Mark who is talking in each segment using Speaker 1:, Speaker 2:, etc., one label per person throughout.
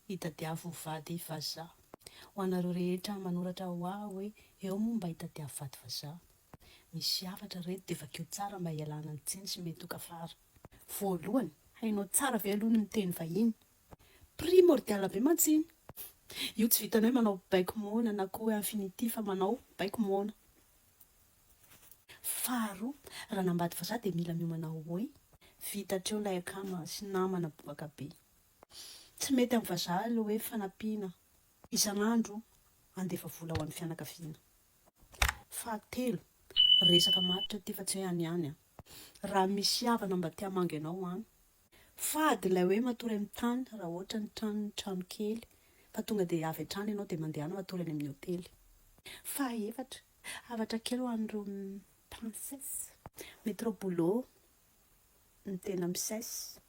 Speaker 1: Itadiavo vady vazaha. Ho anareo rehetra manoratra ho ahy hoe eo moa mba itadiavo vady vazaha. Misy hafatra reto dia vakio tsara mba hialana ny tsiny sy mety ho kafara. Voalohany, hainao tsara ve aloha ny miteny vahiny? Primordial be mantsy iny. Io tsy vitan'ny hoe manao baiko moana na koa hoe infinitif fa manao baiko moana. Faharoa, raha nambady vazaha dia mila miomana hoe vita hatreo ilay akama sy namana bobaka be. Tsy mety amin'ny vazaha ilay hoe fanampiana isan'andro handefa vola ho an'ny fianakaviana. Fahatelo, resaka matotra ity fa tsy hoe any ihany an. Raha misy havana mba te hamangy anao any. Fady ilay hoe matory amin'ny tany raha ohatra ny trano trano kely fa tonga dia avy hatrany ianao dia mandehana matory any amin'ny hotely. Fahaefatra, hafatra kely ho an'ireo princesse. Metro boulot ny tena mi-cesse.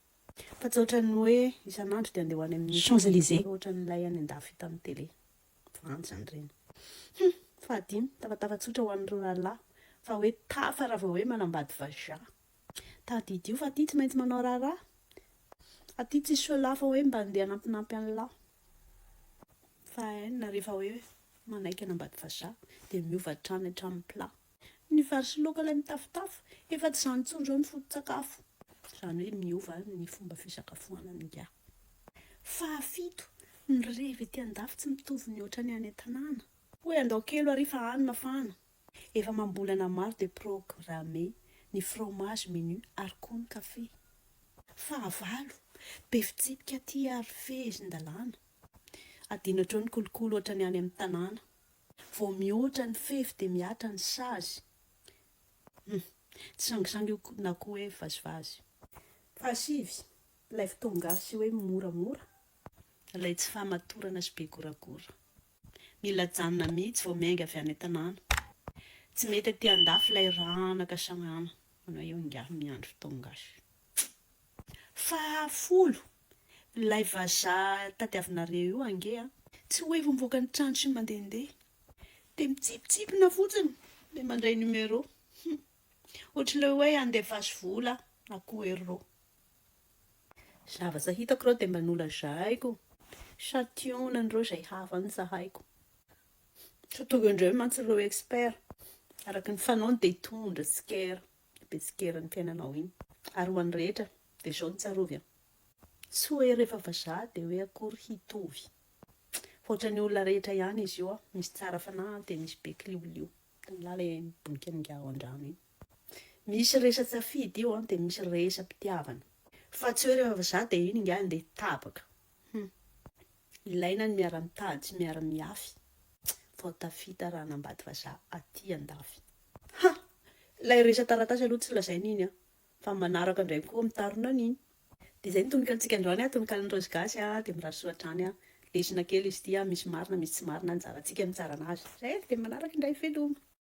Speaker 1: Fa tsy ohatran'ny hoe isan'andro dia andeha ho any amin'ny Champs Elysées ohatran'ilay any an-dafy hita amin'ny télé. Vandy izany ireny. Hum! Fahadimy, tafatafà tsotra ho an'ireo rahalahy fa hoe tafa raha vao hoe manambady vazaha. Tadidio fa aty tsy maintsy manao raharaha. Aty tsisy sôla fa hoe mba andeha hanampinampy an'lah. Fahaenina, rehefa hoe manaiky hanambady vazaha dia miova hatrany hatramin'ny plat. Ny vary sy laoka ilay mitafotafo, efa tsy izany intsony izao ny foto-tsakafo. Izany hoe miova ny fomba fisakafoanana ingahy. Fahafito, ny revy ety andafy tsy mitovy ny ohatran'ny any an-tanàna. Hoy andao kely ary fa any mafana. Efa amam-bolana maro dia programme ny fromage menu ary koa ny kafe. Fahavalo, be fitsipika aty ary fehezin-dalàna. Adino hatreo ny kolikoly ohatran'ny any amin'ny tanàna. Vao mihoatra ny fefy dia mihatra ny sazy. Hum. Tsy sangisangy io na koa hoe vazivazy. Fahasivy, ilay fotoan-gasy hoe moramora. Ilay tsy fahamatorana sy be goragora. Mila ajanona mihitsy vao miainga avy any an-tanàna. Tsy mety aty an-dafy ilay ranaka sagnana. Manao eo ingahy miandry fotoan-gasy. Fahafolo, ilay vazaha tadiavinareo io ange a! Tsy hoe vao mivoaka ny trano sy mandehandeha dia mitsipitsipina fotsiny dia mandray numéro. Hum! Ohatr'ilay hoe andefaso vola na koa euro. Zavatra hitako ireo dia mba nolazaiko. Sationan'ireo izay havany tsy haiko. Tsy tonga indray mantsy ireo expert. Araka ny fanaony dia hitondra tsikera. Be tsikera ny fiainanao iny. Ary ho an'ny rehetra dia izao no tsarovy an. Tsy hoe rehefa vazaha dia hoe akory hitovy. Fa ohatran'ny olona rehetra ihany izy io an. Misy tsara fanahy dia misy be kiliolio. Hitan'lah ilay mibonika an'ingahy ao an-drano iny. Misy resa-tsafidy io an dia misy resa-pitiavana. Fa tsy hoe rehefa vazaha dia iny ingahy andeha hitabaka. Hum. Ilaina ny miara-mitady sy miara-mihafy vao tafita raha hanambady vazaha aty an-dafy. Ha! Ilay resa-taratasy aloha tsy lazaina iny an! Fa manaraka indray koa mitarona an'iny. Dia izay ny tononkalontsika androany an, tononkalon'i Raozy Gasy an, dia mirary soa hatrany an. Lesona kely izy ity an, misy marina misy tsy marina, anjarantsika mitsara anazy. Izay e, dia manaraka indray veloma.